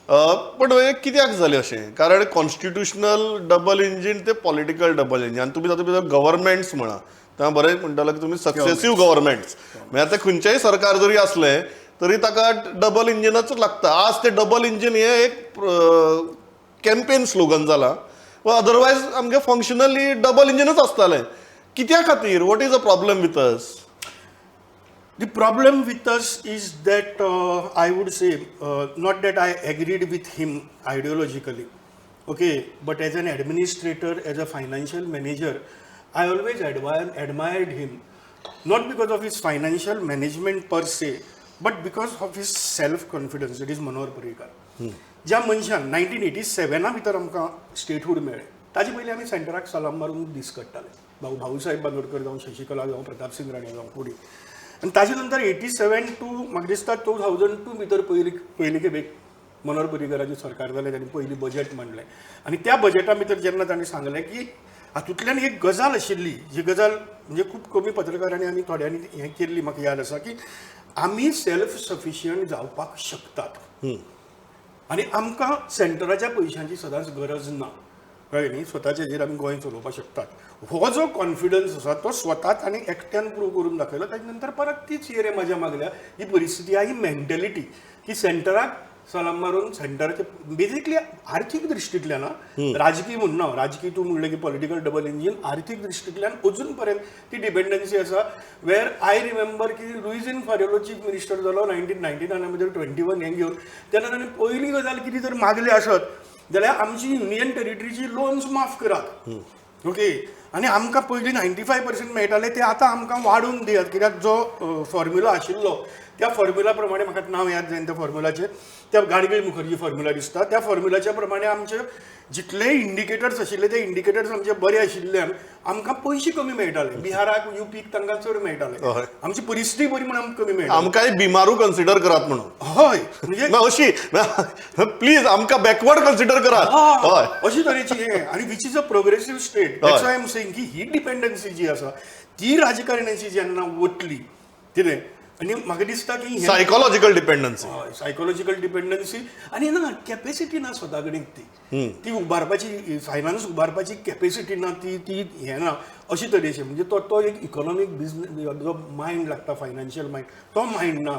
पण हें कित्याक जालें अशें? कारण कॉन्स्टिट्युशनल डबल इंजीन ते पॉलिटिकल डबल इंजीन आनी तुमी तातूंत भितर गव्हर्मेंट्स म्हणा, तेन्ना बरें म्हणटाले की तुमी सक्सेसीव गव्हर्मेंट्स, म्हणजे आतां खंयचेंय सरकार जरी आसलें तरी ताका डबल इंजिनच लागता. आज ते डबल इंजीन हें एक कॅम्पेन स्लोगन जाला वा अदरवायज आमगे फंक्शनली डबल इंजिनच आसतालें. कित्या खातीर? What is a problem with us? The problem with us is that I would say, not that I agreed with him ideologically, okay, but as an administrator, as a financial manager, I always admired him, not because of his financial management per se, but because of his self confidence. It is Manohar Parrikar. ज्या मनशान 1987 भितर आमकां statehood मेळ्ळें, ताजे पयलीं आमी सेंटराक सलाम मारून दीस काडटाले. भाऊ भाऊसाहेब बांदोडकर जावं, शशिकला जावं, प्रतापसिंग राणे जावं, फुडें. आनी ताजे नंतर 87 टू म्हाका दिसता 2002 भितर पयली पयली खेपेक मनोहर पर्रीकराचें सरकार जालें. तांणी पयलीं बजेट मांडलें आनी त्या बजेटा भितर जेन्ना तांणी सांगलें की हातूंतल्यान एक गजाल आशिल्ली, जी गजाल म्हणजे खूब कमी पत्रकारांनी आनी थोड्यांनी हें केल्ली, म्हाका याद आसा की आमी सेल्फ सफिशियंट जावपाक शकतात आनी आमकां सेंटराच्या पयशांची सदांच गरज ना, कळ्ळें न्ही? स्वताच्या हेजेर आमी गोंय चलोवपाक शकतात. हो जो कॉन्फिडन्स आसा तो स्वता तांणी एकट्यान प्रूव करून दाखयलो. ताजे नंतर परत तीच ये रे माझ्या मागल्या ही परिस्थिती आहा, ही मेंटेलिटी की सेंटराक सलाम मारून सेंटराचे, बेजिकली आर्थीक दृश्टींतल्यान आं, राजकीय म्हणना. राजकीय तूं म्हणलें की पॉलिटिकल डबल इंजीन, आर्थीक दृश्टींतल्यान अजून पर्यंत ती डिपेंडन्सी आसा. वेर I remember की लुईझिन फारिलो चीफ मिनिस्टर जालो 1999 भितर, 21 हें घेवन, तेन्ना ताणें पयली गजाल कितें जर मागली आसत जाल्यार आमची युनियन टेरिटरीची लोन्स माफ करात, ओके, आनी आमकां पयलीं 95% मेळटाले ते आतां आमकां वाडोवन दियात, कित्याक जो फॉर्म्युला आशिल्लो त्या फॉर्म्युला प्रमाणे, म्हाका नांव याद जायना त्या फॉर्म्युलाचें, त्या गाडगीळ मुखर्जी फॉर्म्युला दिसता, त्या फॉर्म्युलाच्या प्रमाणे आमचे जितले इंडिकेटर्स आशिल्ले ते इंडिकेटर्स आमचे बरे आशिल्ल्यान आमकां पयशे कमी मेळटाले. बिहाराक, युपीक तांकां चड मेळटाले. आमची परिस्थिती बरी म्हणून आमकां कमी मेळटाले. आमकांय बिमारू कन्सिडर करात म्हणून. हय, म्हणजे ना अशी प्लीज आमकां बॅकवर्ड कन्सिडर करात, हय. अशी तरेची हें आनी which is a progressive state. That's I am saying की ही डिपेंडन्सी जी आसा ती राजकारण्याची जेन्ना वतली कितें आनी म्हाका दिसता की हें सायकोलॉजिकल डिपेंडन्सी. सायकोलॉजिकल डिपेंडन्सी आनी ना कॅपेसिटी ना स्वता कडेन ती ती उबारपाची, फायनान्स उबारपाची कॅपेसिटी ना, ती ती हें ना अशी तरेची. म्हणजे तो तो एक इकॉनॉमीक बिजनेस जो मायंड लागता, फायनान्शियल मायंड, तो मायंड ना.